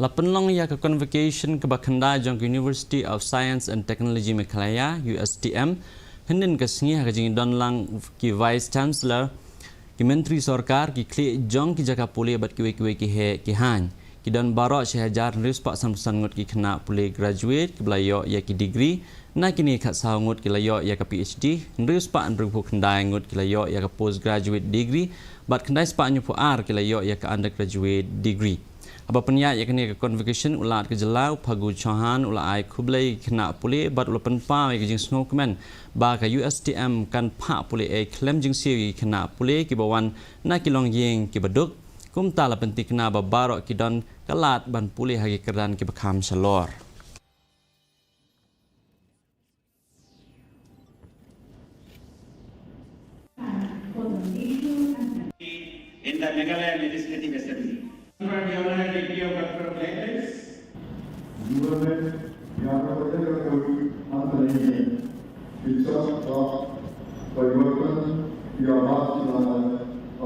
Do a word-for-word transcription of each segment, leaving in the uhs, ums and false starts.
La pynlong ïa ka convocation kaba khyndai jong ka University of Science and Technology Meghalaya, U S T M, hynnin ka sngi ha ka jingdon lang ki Vice Chancellor, ki Myntri Sorkar, ki khlieh jong ki jaka pule bad kiwei kiwei ki heh ki haiñ. Ki don baroh shi hajar hynriew spah san phew san ngut ki khynnah pule graduate kiba la ïoh ïa ki degree na kine, khatsaw ngut ki la ïoh ïa ka P H D, hynriew spah hynriew phew khyndai ngut ki la ïoh ïa ka postgraduate degree, bad khyndai spah hynñiew phew ar ki la ïoh ïa ka undergraduate degree. Haba pynïaid ïa kane ka convocation, u Lat ka jylla u Phagu Chauhan u la ai khublei ïa ki khynnah pule bad u la pynpaw ïa ka jingsngewkmen ba ka U S T M kan phah pule ei khlem jingsiew ïa ki khynnah pule kiba wan na ki longïing kiba duk. Kumta la pyntikna ba baroh ki don ka lad ban pule ha ki kyrdan kiba kham shalor. In the Meghalaya Legislative Assembly. From the Honorable Deputy of Doctor Plaintiffs. जीवन में यात्रा करने का कोई अंत नहीं है। शिक्षा का परिवर्तन की आवाज सुना है,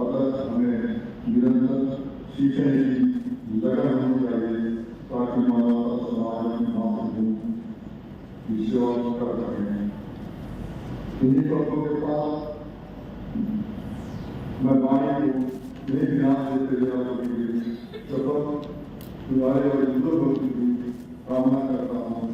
अतः हमें निरंतर सीखने की लगन होनी चाहिए, ताकि मानवता समाज में मातृभूमि विश्वास कर सकें। इन्हीं तत्वों के साथ मैं वाणी को नहीं विराम देते हुए आपको शपथ दिवाली और इंद्र भक्ति की कामना करता हूँ।